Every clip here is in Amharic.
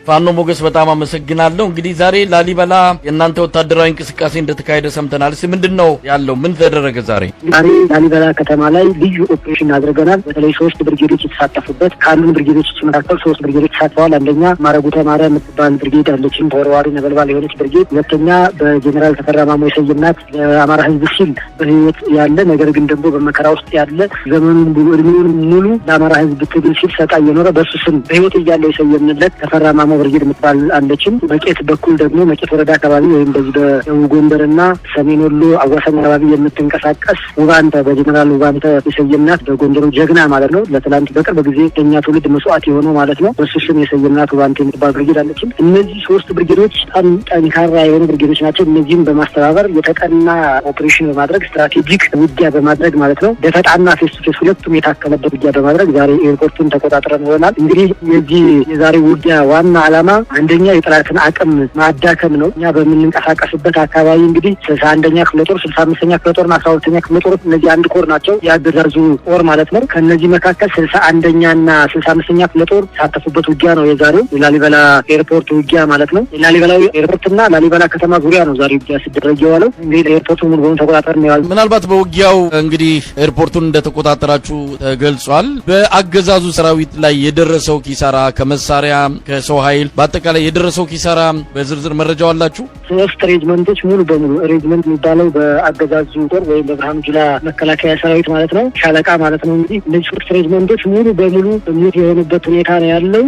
ፋኖ ሞገስ በጣም አመሰግናለሁ። እንግዲህ ዛሬ ላሊበላ የእናንተ ወታደራዊ እንቅስቃሴ እንደተካሄደ ሰምተናል። እስኪ ምንድን ነው ያለው? ምን ተደረገ ዛሬ? ዛሬ ላሊበላ ከተማ ላይ ልዩ ኦፕሬሽን አድርገናል። በተለይ ሶስት ብርጌዶች የተሳተፉበት፣ ካሉን ብርጌዶች መካከል ሶስት ብርጌዶች ተሳትፈዋል። አንደኛ ማረጉ ተማረ የምትባል ብርጌድ አለችን፣ ተወርዋሪ ነበልባል የሆነች ብርጌድ። ሁለተኛ በጀኔራል ተፈራ ማሞ የሰየምናት፣ ለአማራ ሕዝብ ሲል በህይወት ያለ ነገር ግን ደግሞ በመከራ ውስጥ ያለ፣ ዘመኑን ሙሉ እድሜውን ሙሉ ለአማራ ሕዝብ ትግል ሲል ሰጣ እየኖረ በእሱ ስም በህይወት እያለ የሰየምንለት ተፈራ ማሞ ብርጌድ የምትባል አለችን። መቄት በኩል ደግሞ መቄት ወረዳ አካባቢ ወይም በዚህ በደቡብ ጎንደርና ሰሜን ወሎ አዋሳኝ አካባቢ የምትንቀሳቀስ ውባንተ፣ በጀኔራል ውባንተ የሰየምናት፣ በጎንደሩ ጀግና ማለት ነው። ለትላንት በቅርብ ጊዜ ለእኛ ትውልድ መስዋዕት የሆነው ማለት ነው። በሱ ስም የሰየምናት ውባንተ የምትባል ብርጌድ አለችን። እነዚህ ሶስት ብርጌዶች በጣም ጠንካራ የሆኑ ብርጌዶች ናቸው። እነዚህም በማስተባበር የተጠና ኦፕሬሽን በማድረግ፣ strategic ውጊያ በማድረግ ማለት ነው። ደፈጣና face to face ሁለቱም የታከለበት ውጊያ በማድረግ ዛሬ ኤርፖርቱን ተቆጣጥረን ይሆናል። እንግዲህ የዚህ የዛሬ ውጊያ ዋና ዓላማ አንደኛ የጠላትን አቅም ማዳከም ነው። እኛ በምንንቀሳቀስበት አካባቢ እንግዲህ 61ኛ ክፍለ ጦር፣ 65ኛ ክፍለ ጦርና 12ኛ ክፍለ ጦር፣ እነዚህ አንድ ኮር ናቸው፣ የአገዛዙ ጦር ማለት ነው። ከእነዚህ መካከል 61ኛና 65ኛ ክፍለ ጦር የተሳተፉበት ውጊያ ነው የዛሬው የላሊበላ ኤርፖርት ውጊያ ማለት ነው። የላሊበላ ኤርፖርትና ላሊበላ ከተማ ዙሪያ ነው ዛሬ ውጊያ ሲደረግ የዋለው። እንግዲህ ኤርፖርቱ ሙሉ በሙሉ ተቆጣጠር ነው የዋለው። ምናልባት በውጊያው እንግዲህ ኤርፖርቱን እንደተቆጣጠራችሁ ተገልጿል። በአገዛዙ ሰራዊት ላይ የደረሰው ኪሳራ ከመሳሪያ፣ ከሰው ኃይል፣ በአጠቃላይ የደረሰው ኪሳራ በዝርዝር መረጃው አላችሁ? ሶስት ሬጅመንቶች ሙሉ በሙሉ፣ ሬጅመንት የሚባለው በአገዛዙ ጦር ወይም በብርሃኑ ጁላ መከላከያ ሰራዊት ማለት ነው፣ ሻለቃ ማለት ነው። እንግዲህ እነዚህ ሶስት ሬጅመንቶች ሙሉ በሙሉ ሙት የሆኑበት ሁኔታ ነው ያለው።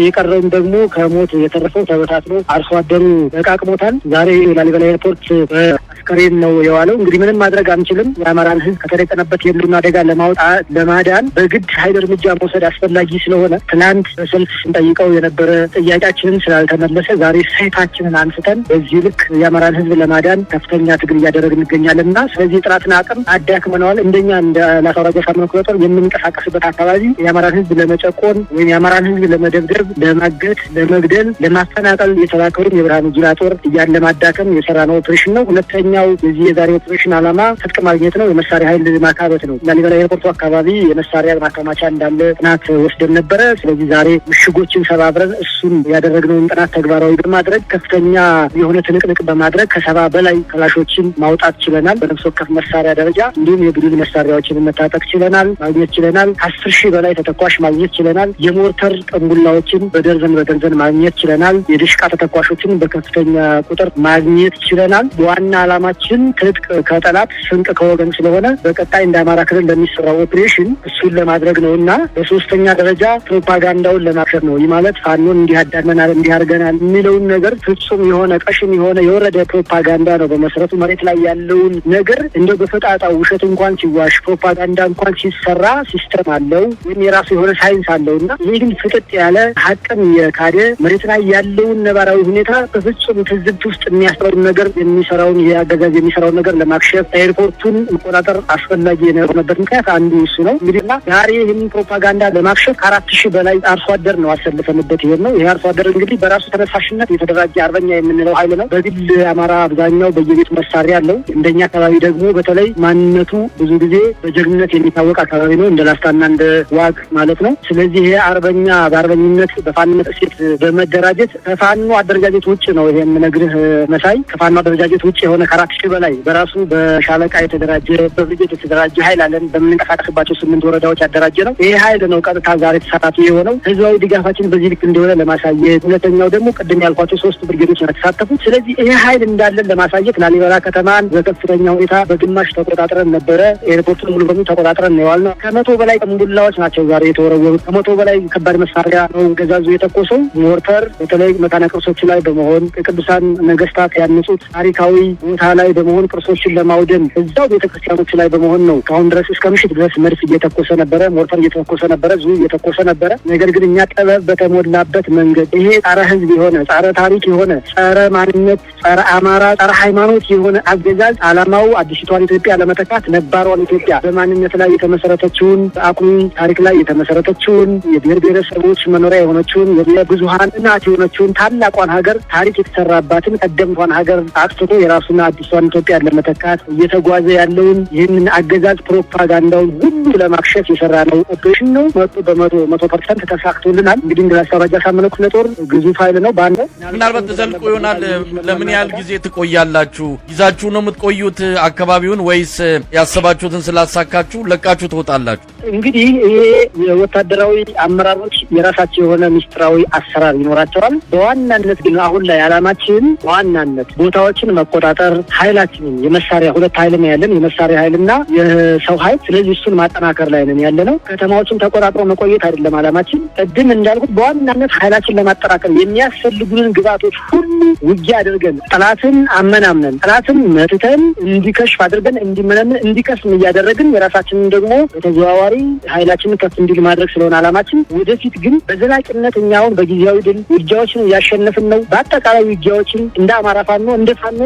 የቀረውም ደግሞ ከሞት የተረፈው ተበታትኖ አርሶ አደሩ ለቃቅሞታል። ዛሬ ላሊበላ ኤርፖርት በአስከሬን ነው የዋለው። እንግዲህ ምንም ማድረግ አንችልም። የአማራን ሕዝብ ከተደቀነበት የህልውና አደጋ ለማውጣት፣ ለማዳን በግድ ኃይል እርምጃ መውሰድ አስፈላጊ ስለሆነ፣ ትናንት በሰልፍ ስንጠይቀው የነበረ ጥያቄያችንን ስላልተመለሰ ዛሬ ሰይፋችንን አንስተን በዚህ ልክ የአማራን ሕዝብ ለማዳን ከፍተኛ ትግል እያደረግን እንገኛለን እና ስለዚህ የጠላትን አቅም አዳክመነዋል። እንደኛ እንደ ላስታ አውራጃ አሳምነው ክፍለ ጦር የምንንቀሳቀስበት አካባቢ የአማራን ሕዝብ ለመጨቆን ወይም የአማራን ሕዝብ ለመደብደብ፣ ለማገት፣ ለመግደል፣ ለማፈናቀል የተላከውን የብርሃኑ ጁላ ጦር እያን ለማዳከም የሰራነው ኦፕሬሽን ነው። ሁለተኛው የዚህ የዛሬ ኦፕሬሽን ዓላማ ትጥቅ ማግኘት ነው። የመሳሪያ ኃይል ማካበት ነው። ላሊበላ ኤርፖርቱ አካባቢ የመሳሪያ ማከማቻ እንዳለ ጥናት ወስደን ነበረ። ስለዚህ ዛሬ ምሽጎችን ሰባብረን እሱን ያደረግነውን ጥናት ተግባራዊ በማድረግ፣ ከፍተኛ የሆነ ትንቅንቅ በማድረግ ከ70 በላይ ክላሾችን ማውጣት ችለናል። በነፍስ ወከፍ መሳሪያ ደረጃ እንዲሁም የቡድን መሳሪያዎችን መታጠቅ ችለናል፣ ማግኘት ችለናል። ከ10,000 በላይ ተተኳሽ ማግኘት ችለናል። የሞርተር ቅንቡላዎችን በደርዘን በደርዘን ማግኘት ችለናል። የድሽቃ ተተኳሾችን በከፍተኛ ቁጥር ማግኘት ችለናል። ዋና ዓላማችን ትጥቅ ከጠላት ስንቅ ከወገን ስለሆነ በቀጣይ እንደ አማራ ክልል ለሚሰራው ኦፕሬሽን እሱን ለማድረግ ነው እና በሶስተኛ ደረጃ ፕሮፓጋንዳውን ለማክሸፍ ነው። ይህ ማለት ፋኖን እንዲህ አዳክመናል፣ እንዲህ አድርገናል የሚለውን ነገር ፍጹም የሆነ ቀሽም የሆነ የወረደ ፕሮፓጋንዳ ነው። በመሰረቱ መሬት ላይ ያለውን ነገር እንደው በፈጣጣው ውሸት እንኳን ሲዋሽ፣ ፕሮፓጋንዳ እንኳን ሲሰራ system አለው ወይም የራሱ የሆነ ሳይንስ አለው እና ይህ ግን ፍጥጥ ያለ፣ ሀቅን የካደ፣ መሬት ላይ ያለውን ነባራዊ ሁኔታ በፍጹም ትዝብት ውስጥ የሚያስጥለውን ነገር የሚሰራውን የአገዛዝ የሚሰራውን ነገር ለማክሸፍ ኤርፖርቱን መቆጣጠር አስፈላጊ የሆነበት ምክንያት አንዱ እሱ ነው። እንግዲህ እና ዛሬ ይህንን ፕሮፓጋንዳ ለማክሸፍ ከ4,000 በላይ አርሶ አደር ነው አሰልፈንበት ይሄድ ነው። ይህ አርሶ አደር እንግዲህ በራሱ ተነሳሽነት የተደራጀ አርበኛ የምንለው ኃይል ነው። በግል አማራ አብዛኛው በየቤቱ መሳሪያ አለው። እንደኛ አካባቢ ደግሞ በተለይ ማንነቱ ብዙ ጊዜ በጀግንነት የሚታወቅ አካባቢ ነው፣ እንደ ላስታና እንደ ዋግ ማለት ነው። ስለዚህ ይሄ አርበኛ በአርበኝነት በፋኖነት እሴት በመደራጀት፣ ከፋኖ አደረጃጀት ውጭ ነው ይሄ የምነግርህ መሳይ፣ ከፋኖ አደረጃጀት ውጭ የሆነ ከ4,000 በላይ በራሱ በሻለቃ የተደራጀ፣ በብርጌድ የተደራጀ ኃይል አለን። በምንንቀሳቀስባቸው ስምንት ወረዳዎች ያደራጀ ነው። ይሄ ኃይል ነው ቀጥታ ዛሬ ተሳታፊ የሆነው፣ ህዝባዊ ድጋፋችን በዚህ ልክ እንደሆነ ለማሳየት። ሁለተኛው ደግሞ ቅድም ያልኳቸው ሶስቱ ብርጌዶች ነው የተሳተፉት። ስለዚህ ይሄ ኃይል እንዳለን ለማሳየት ላሊበላ ከተማን በከፍተኛ ሁኔታ በግማሽ ተቆጣጥረን ነበረ። ኤርፖርቱን ሙሉ በሙሉ ተቆጣጥረን ነው የዋልነው። ከ100 በላይ ቅንቡላዎች ናቸው ዛሬ የተወረወሩት። ከ100 በላይ ከባድ መሳሪያ ነው አገዛዙ የተኮሰው። ሞርተር በተለይ መካነ ቅርሶቹ ላይ በመሆን፣ የቅዱሳን ነገስታት ያነጹት ታሪካዊ ቦታ ላይ በመሆን ቅርሶችን ለማውደም እዛው ቤተክርስቲያኖቹ ላይ በመሆን ነው። ከአሁን ድረስ እስከ ምሽት ድረስ መድፍ እየተኮሰ ነበረ፣ ሞርተር እየተኮሰ ነበረ፣ ዙ እየተኮሰ ነበረ። ነገር ግን እኛ ጥበብ በተሞላበት መንገድ ይሄ ጸረ ሕዝብ የሆነ፣ ጸረ ታሪክ የሆነ፣ ጸረ ማንነት፣ ጸረ አማራ፣ ጸረ ሃይማኖት የሆነ አገዛዝ ዓላማው አዲሲቷን ኢትዮጵያ ለመተካት ነባሯን ኢትዮጵያ በማንነት ላይ የተመሰረተችውን፣ በአኩሪ ታሪክ ላይ የተመሰረተችውን፣ የብሔር ብሔረሰቦች መኖሪያ የሆነችውን፣ የብዙሀን እናት የሆነችውን ታላቋን ሀገር፣ ታሪክ የተሰራባትን ቀደምቷን ሀገር አጥፍቶ የራሱን አዲስ አዲሷን ኢትዮጵያን ለመተካት እየተጓዘ ያለውን ይህንን አገዛዝ ፕሮፓጋንዳውን ሁሉ ለማክሸፍ የሰራነው ኦፕሬሽን ነው። 100% ተሳክቶልናል። እንግዲህ እንግዲህ አባጃ ሳመነው ክፍለ ጦር ግዙፍ ኃይል ነው። በአንድ ምናልባት ተዘልቆ ይሆናል። ለምን ያህል ጊዜ ትቆያላችሁ? ይዛችሁ ነው የምትቆዩት አካባቢውን ወይስ ያሰባችሁትን ስላሳካችሁ ለቃችሁ ትወጣላችሁ? እንግዲህ ይሄ የወታደራዊ አመራሮች የራሳቸው የሆነ ሚስጥራዊ አሰራር ይኖራቸዋል። በዋናነት ግን አሁን ላይ አላማችን በዋናነት ቦታዎችን መቆጣጠር፣ ኃይላችንን የመሳሪያ ሁለት ኃይል ነው ያለን፣ የመሳሪያ ኃይልና የሰው ኃይል። ስለዚህ እሱን ማጠናከር ላይ ነን ያለ ነው። ከተማዎችን ተቆጣጥሮ መቆየት አይደለም አላማችን። ቅድም እንዳልኩት በዋናነት ኃይላችን ለማጠናከር የሚያስፈልጉንን ግብዓቶች ሁሉ ውጊያ አድርገን ጠላትን አመናምነን ጠላትን መትተን እንዲከሽፍ አድርገን እንዲመነምን እንዲከስም እያደረግን የራሳችንን ደግሞ በተዘዋዋሪ ኃይላችንን ከፍ እንዲል ማድረግ ስለሆነ አላማችን። ወደፊት ግን በዘላቂነት እኛ አሁን በጊዜያዊ ድል ውጊያዎችን እያሸነፍን ነው። በአጠቃላይ ውጊያዎችን እንደ አማራ ፋኖ እንደ ፋኖ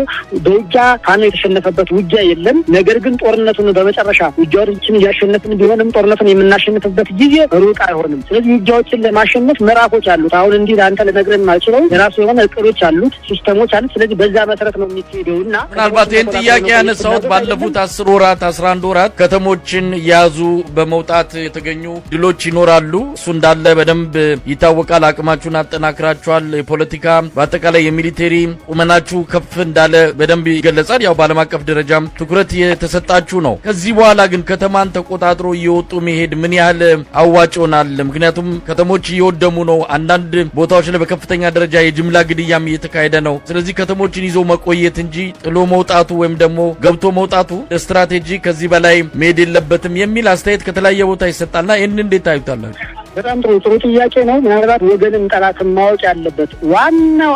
በውጊያ ፋኖ የተሸነፈበት ውጊያ የለም። ነገር ግን ጦርነቱን በመጨረሻ ውጊያዎችን እያሸነፍን ቢሆንም ጦርነቱን የምናሸንፍበት ጊዜ ሩቅ አይሆንም። ስለዚህ ውጊያዎችን ለማሸነፍ ምዕራፎች አሉት። አሁን እንዲህ ለአንተ ልነግርህ የማልችለው የራሱ የሆነ እቅዶች አሉት፣ system ኦች አሉት። ስለዚህ በዛ መሰረት ነው የሚካሄደው እና ምናልባት ይህን ጥያቄ ያነሳሁት ባለፉት 10 ወራት 11 ወራት ከተሞችን የያዙ በመውጣት የተገኙ ድሎች ይኖራሉ። እሱ እንዳለ በደንብ ይታወቃል። አቅማችሁን አጠናክራችኋል። የፖለቲካ በአጠቃላይ የ military ቁመናችሁ ከፍ እንዳለ በደንብ ይገለጻል። ያው በዓለም አቀፍ ደረጃም ትኩረት የተሰጣችሁ ነው። ከዚህ በኋላ ግን ከተማን ተቆጣጥሮ እየወጡ መሄድ ምን ያህል አዋጭ ይሆናል? ምክንያቱም ከተሞች እየወደሙ ነው። አንዳንድ ቦታዎች ላይ በከፍተኛ ደረጃ የጅምላ ግድያም እየተካሄደ ነው። ስለዚህ ከተሞችን ይዞ መቆየት እንጂ ጥሎ መውጣቱ ወይም ደግሞ ገብቶ መውጣቱ ስትራቴጂ ከዚህ በላይ መሄድ የለበትም የሚል አስተያየት ከተለያየ ቦታ ይሰጣልና ይህንን እንዴት ታዩታላችሁ? በጣም ጥሩ ጥሩ ጥያቄ ነው። ምናልባት ወገንም ጠላትን ማወቅ ያለበት ዋናው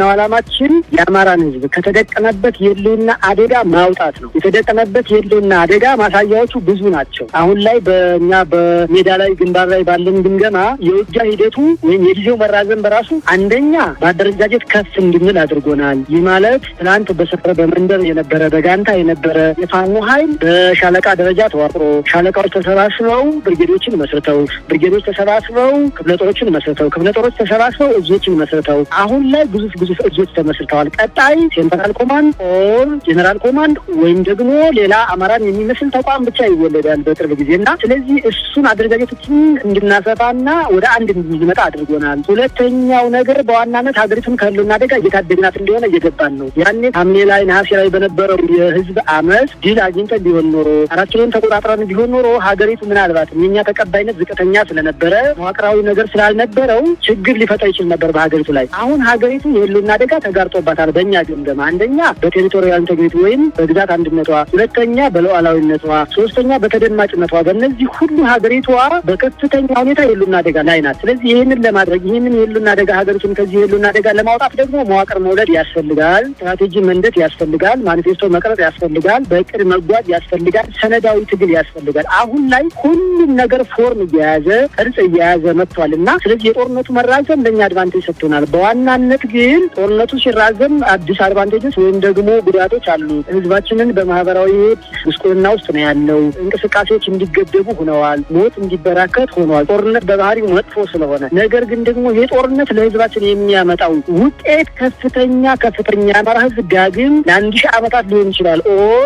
ዓላማችን የአማራን ሕዝብ ከተደቀነበት የህልውና አደጋ ማውጣት ነው። የተደቀነበት የህልውና አደጋ ማሳያዎቹ ብዙ ናቸው። አሁን ላይ በእኛ በሜዳ ላይ ግንባር ላይ ባለን ግምገማ የውጊያ ሂደቱ ወይም የጊዜው መራዘም በራሱ አንደኛ በአደረጃጀት ከፍ እንድንል አድርጎናል። ይህ ማለት ትናንት በሰፈር በመንደር የነበረ በጋንታ የነበረ የፋኖ ኃይል በሻለቃ ደረጃ ተዋቅሮ ሻለቃዎች ተሰባስበው ብርጌዶችን መስርተው፣ ብርጌዶች ተሰባስበው ክፍለ ጦሮችን መስርተው፣ ክፍለ ጦሮች ተሰባስበው እዞችን መስርተው አሁን ላይ ግዙፍ ግዙፍ እዞች ተመስርተዋል። ቀጣይ central command or general command ወይም ደግሞ ሌላ አማራን የሚመስል ተቋም ብቻ ይወለዳል በቅርብ ጊዜ እና ስለዚህ እሱን አደረጃጀቶችን እንድናሰፋና ወደ አንድ እንድንመጣ አድርጎናል። ሁለተኛው ነገር በዋናነት ሀገሪቱን ከህልውና አደጋ እየታደግናት እንደሆነ እየገባን ነው። ያኔ ሐምሌ ላይ ነሐሴ ላይ በነበረው የህዝብ አመፅ ድል አግኝተን ቢሆን ኖሮ፣ አራት ኪሎን ተቆጣጥረን ቢሆን ኖሮ ሀገሪቱ ምናልባት የኛ ተቀባይነት ዝቅተኛ ስለነበረ መዋቅራዊ ነገር ስላልነበረው ችግር ሊፈጠር ይችል ነበር በሀገሪቱ ላይ። አሁን ሀገሪቱ የህልውና አደጋ ተጋርጦባታል። በእኛ ግምገማ አንደኛ በ territorial integrity ወይም በግዛት አንድነቷ፣ ሁለተኛ በሉዓላዊነቷ፣ ሶስተኛ በተደማጭነቷ። በእነዚህ ሁሉ ሀገሪቷ በከፍተኛ ሁኔታ የህልውና አደጋ ላይ ናት። ስለዚህ ይህንን ለማድረግ ይህንን የህልውና አደጋ ሀገሪቱን ከዚህ የህልውና አደጋ ለማውጣት ደግሞ መዋቅር መውለድ ያስፈልጋል። ስትራቴጂ መንደፍ ያስፈልጋል። ማኒፌስቶ መቅረጽ ያስፈልጋል። በእቅድ መጓዝ ያስፈልጋል። ሰነዳዊ ትግል ያስፈልጋል። አሁን ላይ ሁሉም ነገር form እየያዘ ቅርጽ እየያዘ መጥቷል እና ስለዚህ የጦርነቱ መራዘም ለእኛ advantage ሰጥቶናል። በዋናነት ግን ጦርነቱ ሲራዘም አዲስ advantage ኦች ወይም ደግሞ ጉዳቶች አሉ። ህዝባችንን በማህበራዊ ህይወት ጉስቁልና ውስጥ ነው ያለው። እንቅስቃሴዎች እንዲገደቡ ሆነዋል። ሞት እንዲበራከት ሆነዋል። ጦርነት በባህሪው መጥፎ ስለሆነ፣ ነገር ግን ደግሞ ይህ ጦርነት ለህዝባችን የሚያመጣው ውጤት ከፍተኛ ከፍተኛ የአማራ ህዝብ ዳግም ለ1000 ዓመታት ሊሆን ይችላል or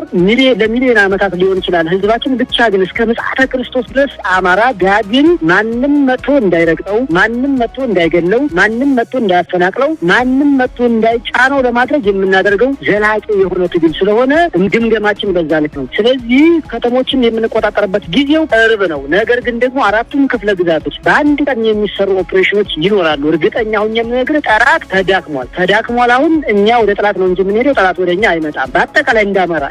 ለሚሊዮን ዓመታት ሊሆን ይችላል። ህዝባችን ብቻ ግን እስከ ምጽአተ ክርስቶስ ድረስ አማራ ዳግም ማንም መጥቶ እንዳይረግጠው፣ ማንም መጥቶ እንዳይገለው፣ ማንም መጥቶ እንዳያፈናቅለው፣ ማንም መጥቶ እንዳይጫነው ለማድረግ የምናደርገው ዘላቂ የሆነ ትግል ስለሆነ ግምገማችን በዛ ልክ ነው። ስለዚህ ከተሞችን የምንቆጣጠርበት ጊዜው ቅርብ ነው። ነገር ግን ደግሞ አራቱም ክፍለ ግዛቶች በአንድ ቀን የሚሰሩ ኦፕሬሽኖች ይኖራሉ። እርግጠኛ ሁኜ የምነግርህ ጠላት ተዳክሟል፣ ተዳክሟል። አሁን እኛ ወደ ጠላት ነው እንጂ የምንሄደው ጠላት ወደ እኛ አይመጣም። በአጠቃላይ እንዳማራ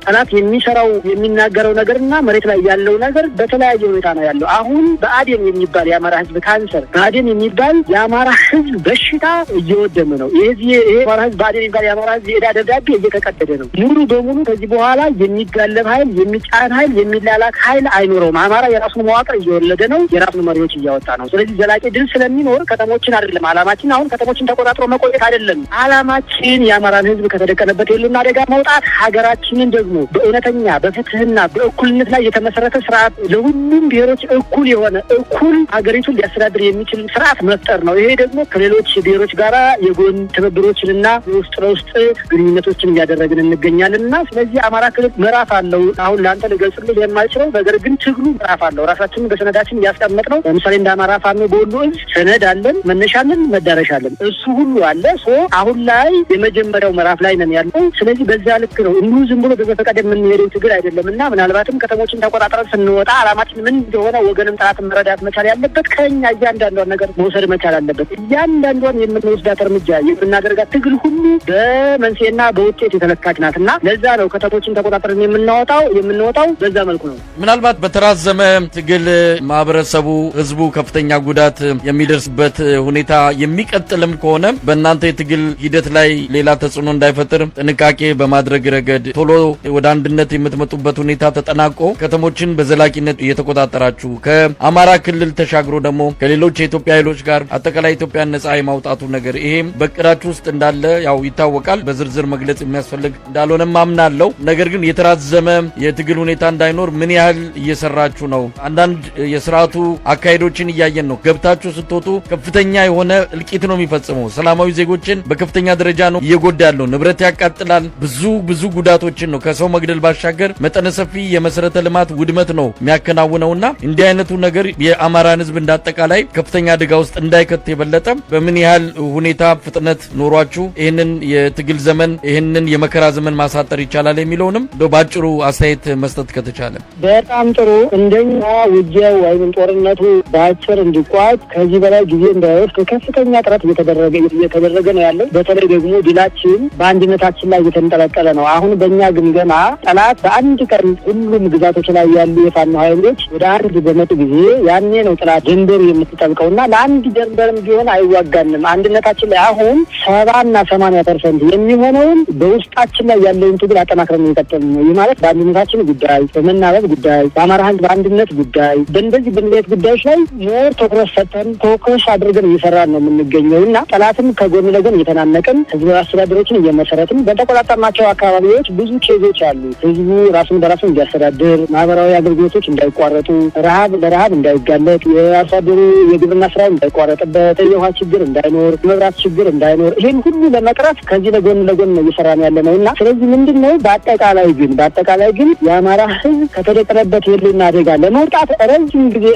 ጠላት የሚሰራው የሚናገረው ነገርና መሬት ላይ ያለው ነገር በተለያየ ሁኔታ ነው ያለው። አሁን ብአዴን የሚባል የአማራ ህዝብ ካንሰር፣ ብአዴን የሚባል የአማራ ህዝብ በሽታ እየወደመ ነው። ይሄ የአማራ ህዝብ ብአዴን የሚባል የአማራ ህዝብ የዕዳ ደብዳቤ እየተቀደደ ነው። ሙሉ በሙሉ ከዚህ በኋላ የሚጋለብ ኃይል፣ የሚጫን ኃይል፣ የሚላላክ ኃይል አይኖረውም። አማራ የራሱን መዋቅር እየወለደ ነው። የራሱን መሪዎች እያወጣ ነው። ስለዚህ ዘላቂ ድል ስለሚኖር ከተሞችን አይደለም አላማችን። አሁን ከተሞችን ተቆጣጥሮ መቆየት አይደለም አላማችን። የአማራን ህዝብ ከተደቀነበት የህልውና አደጋ መውጣት፣ ሀገራችንን ደግሞ በእውነተኛ በፍትህና በእኩልነት ላይ የተመሰረተ ስርዓት ለሁሉም ብሔሮች እኩል የሆነ የሆነ እኩል ሀገሪቱን ሊያስተዳድር የሚችል ስርዓት መፍጠር ነው። ይሄ ደግሞ ከሌሎች ብሔሮች ጋራ የጎን ትብብሮችንና የውስጥ ለውስጥ ግንኙነቶችን እያደረግን እንገኛለን እና ስለዚህ አማራ ክልል ምዕራፍ አለው። አሁን ለአንተ ልገልጽልህ የማልችለው ነገር ግን ትግሉ ምዕራፍ አለው። ራሳችንን በሰነዳችን እያስቀመጥ ነው። ለምሳሌ እንደ አማራ ፋኖ በወሎ እዝ ሰነድ አለን፣ መነሻ አለን፣ መዳረሻ አለን። እሱ ሁሉ አለ። So አሁን ላይ የመጀመሪያው ምዕራፍ ላይ ነን ያለው። ስለዚህ በዛ ልክ ነው። እንዲሁ ዝም ብሎ በዘፈቀደ የምንሄደው ትግል አይደለም እና ምናልባትም ከተሞችን ተቆጣጥረን ስንወጣ አላማችን ምን እንደሆነ ወገንም ጠላትን መረዳት መቻል ያለበት ከኛ እያንዳንዷን ነገር መውሰድ መቻል አለበት። እያንዳንዷን የምንወስዳት እርምጃ፣ የምናደርጋት ትግል ሁሉ በመንስኤና በውጤት የተለካች ናት እና ለዛ ነው ከተሞችን ተቆጣጥረን የምንወጣው በዛ መልኩ ነው። ምናልባት በተራዘመ ትግል ማህበረሰቡ፣ ህዝቡ ከፍተኛ ጉዳት የሚደርስበት ሁኔታ የሚቀጥልም ከሆነ በእናንተ የትግል ሂደት ላይ ሌላ ተጽዕኖ እንዳይፈጥር ጥንቃቄ በማድረግ ረገድ ቶሎ ወደ አንድነት የምትመጡበት ሁኔታ ተጠናቆ ከተሞችን በዘላቂነት እየተቆጣጠራችሁ ከአማራ ክልል ተሻግሮ ደግሞ ከሌሎች የኢትዮጵያ ኃይሎች ጋር አጠቃላይ ኢትዮጵያን ነጻ የማውጣቱ ነገር ይሄም በእቅዳችሁ ውስጥ እንዳለ ያው ይታወቃል። በዝርዝር መግለጽ የሚያስፈልግ እንዳልሆነም አምናለሁ። ነገር ግን የተራዘመ የትግል ሁኔታ እንዳይኖር ምን ያህል እየሰራችሁ ነው? አንዳንድ የስርዓቱ አካሄዶችን እያየን ነው። ገብታችሁ ስትወጡ ከፍተኛ የሆነ እልቂት ነው የሚፈጽመው። ሰላማዊ ዜጎችን በከፍተኛ ደረጃ ነው እየጎዳ ያለው። ንብረት ያቃጥላል። ብዙ ብዙ ጉዳቶችን ነው፣ ከሰው መግደል ባሻገር መጠነ ሰፊ የመሰረተ ልማት ውድመት ነው የሚያከናውነውና እንዲህ አይነቱ ነገር የአማራን ሕዝብ እንዳጠቃላይ ከፍተኛ አደጋ ውስጥ እንዳይከት የበለጠ በምን ያህል ሁኔታ ፍጥነት ኖሯችሁ ይህንን የትግል ዘመን፣ ይህንን የመከራ ዘመን ማሳጠር ይቻላል የሚለውንም እንደው በአጭሩ አስተያየት መስጠት ከተቻለ። በጣም ጥሩ። እንደኛ ውጊያው ወይም ጦርነቱ በአጭር እንዲቋጭ፣ ከዚህ በላይ ጊዜ እንዳይወስድ ከፍተኛ ጥረት እየተደረገ ነው ያለው። በተለይ ደግሞ ድላችን በአንድነታችን ላይ እየተንጠለጠለ ነው። አሁን በእኛ ግምገማ ጠላት በአንድ ቀን ሁሉም ግዛቶች ላይ ያሉ የፋኖ ኃይሎች ወደ አንድ በመጡ ጊዜ ያኔ ነው ጠላት ጀንበሩ የምትጠልቀው እና ለአንድ ጀንበርም ቢሆን አይዋጋንም። አንድነታችን ላይ አሁን 70ና 80% የሚሆነውን በውስጣችን ላይ ያለውን ትግል አጠናክረን የሚቀጥል ነው። ይህ ማለት በአንድነታችን ጉዳይ፣ በመናበብ ጉዳይ፣ በአማራ ሕዝብ በአንድነት ጉዳይ፣ በእንደዚህ በእንደዚህ ጉዳዮች ላይ more ትኩረት ሰጥተን focus አድርገን እየሰራን ነው የምንገኘው እና ጠላትም ከጎን ለጎን እየተናነቅን ህዝብ አስተዳደሮችን እየመሰረትን በተቆጣጠርናቸው አካባቢዎች ብዙ case ኦች አሉ። ህዝቡ ራሱን በራሱ እንዲያስተዳድር፣ ማህበራዊ አገልግሎቶች እንዳይቋረጡ፣ ለረሀብ እንዳይጋለጥ፣ የአርሶ አደሩ የግብርና ስራ እንዳይቋረጥበት፣ የውሃ ችግር እንዳይኖር፣ የመብራት ችግር እንዳይኖር፣ ይህን ሁሉ ለመቅረፍ ከዚህ ለጎን ለጎን ነው እየሰራን ያለ ነው እና ስለዚህ ምንድን ነው በአጠቃላይ ግን የአማራ ህዝብ ከተደቀነበት የህልውና አደጋ ለመውጣት ረጅም ጊዜ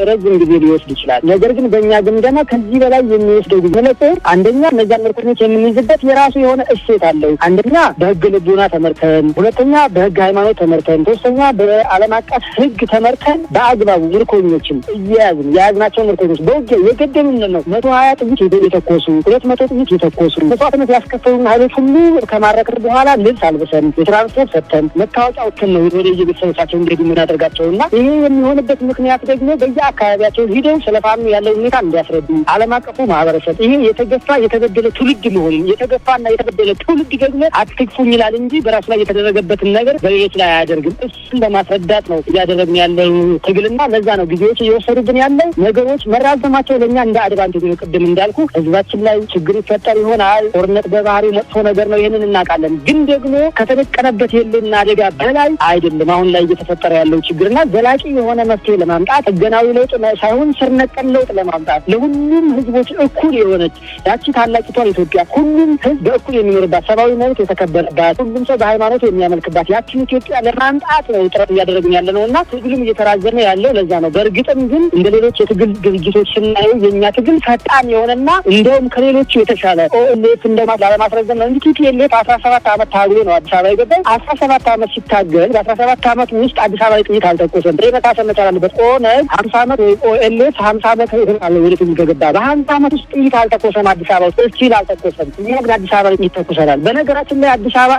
ሊወስድ ይችላል። ነገር ግን በእኛ ግምገማ ከዚህ በላይ የሚወስደው ጊዜ መለጦር አንደኛ እነዚያን ምርኮኞች የምንይዝበት የራሱ የሆነ እሴት አለው። አንደኛ በህግ ልቡና ተመርተን፣ ሁለተኛ በህግ ሃይማኖት ተመርተን፣ ሶስተኛ በዓለም አቀፍ ህግ ተመርተን በአግባቡ ምርኮኞችን እየያዝን፣ የያዝናቸው ምርኮኞች በውጊያ የገደሉን ነው፣ 120 ጥይት የተኮሱ፣ 200 ጥይት የተኮሱ፣ መስዋዕትነት ያስከፈሉን ኃይሎች ሁሉ ከማረክን በኋላ ልብስ አልብሰን፣ የትራንስፖርት ሰጥተን፣ መታወቂያ ወጥተን ነው ወደ የቤተሰቦቻቸው እንዲሄዱ የምናደርጋቸው እና ይሄ የሚሆንበት ምክንያት ደግሞ በየአካባቢያቸው ሂደው ስለ ፋኖ ያለው ሁኔታ እንዲያስረዱ፣ ዓለም አቀፉ ማህበረሰብ ይሄ የተገፋ የተበደለ ትውልድ መሆኑን፣ የተገፋና የተበደለ ትውልድ ደግሞ አትግፉኝ ይላል እንጂ በራሱ ላይ የተደረገበትን ነገር በሌሎች ላይ አያደርግም። እሱን ለማስረዳት ነው እያደረግን ያለው ትግልና ለዛ ነው ጊዜዎች እየወሰዱብን ያለው። ነገሮች መራዘማቸው ለእኛ እንደ advantage ነው። ቅድም እንዳልኩ ህዝባችን ላይ ችግር ይፈጠር ይሆናል። ጦርነት በባህሪው መጥፎ ነገር ነው። ይህንን እናውቃለን። ግን ደግሞ ከተደቀነበት የህልውና አደጋ በላይ አይደለም አሁን ላይ እየተፈጠረ ያለው ችግርና ዘላቂ የሆነ መፍትሄ ለማምጣት፣ ህገናዊ ለውጥ ሳይሆን ስር ነቀል ለውጥ ለማምጣት፣ ለሁሉም ህዝቦች እኩል የሆነች ያቺ ታላቂቷን ኢትዮጵያ፣ ሁሉም ህዝብ በእኩል የሚኖርባት፣ ሰብአዊ መብት የተከበረባት፣ ሁሉም ሰው በሃይማኖቱ የሚያመልክባት ያችን ኢትዮጵያ ለማምጣት ነው ጥረት እያደረግን ያለ ነው እና ትግሉም እየተራዘመ ያለው ለዛ ነው። በእርግጥም ግን እንደ ሌሎች የትግል ድርጅቶች ስናየው የእኛ ትግል ፈጣን የሆነና እንደውም ከሌሎቹ የተሻለ፣ OLF እንደማ ላለማስረዘም ነው እንጂ TPLF 17 ዓመት ታግሎ ነው አዲስ አበባ የገባው። 17 ዓመት ሲታገል በ17 ዓመት ውስጥ አዲስ አበባ ጥይት አልተኮሰም። ይሄ መታሰብ መቻል አለበት። ኦነግ 50 ዓመት ወይ OLF 50 ዓመት አለ ወደ ትግል ከገባ፣ በ50 ዓመት ውስጥ ጥይት አልተኮሰም። አዲስ አበባ ውስጥ still አልተኮሰም። እኛ ግን አዲስ አበባ ላይ ጥይት ተኩሰናል። በነገራችን ላይ አዲስ አበባ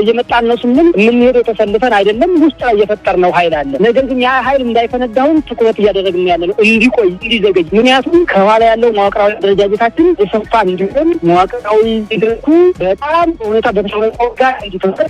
እየመጣን ነው ስንል የምንሄደው ተሰልፈን አይደለም። ውስጥ ላይ የፈጠርነው ኃይል አለ። ነገር ግን ያ ኃይል እንዳይፈነዳውን ትኩረት እያደረግን ያለ ነው፣ እንዲቆይ፣ እንዲዘገይ። ምክንያቱም ከኋላ ያለው መዋቅራዊ አደረጃጀታችን የሰፋ እንዲሆን፣ መዋቅራዊ ድርኩ በጣም ሁኔታ በተሻለ ጋር እንዲፈጠር።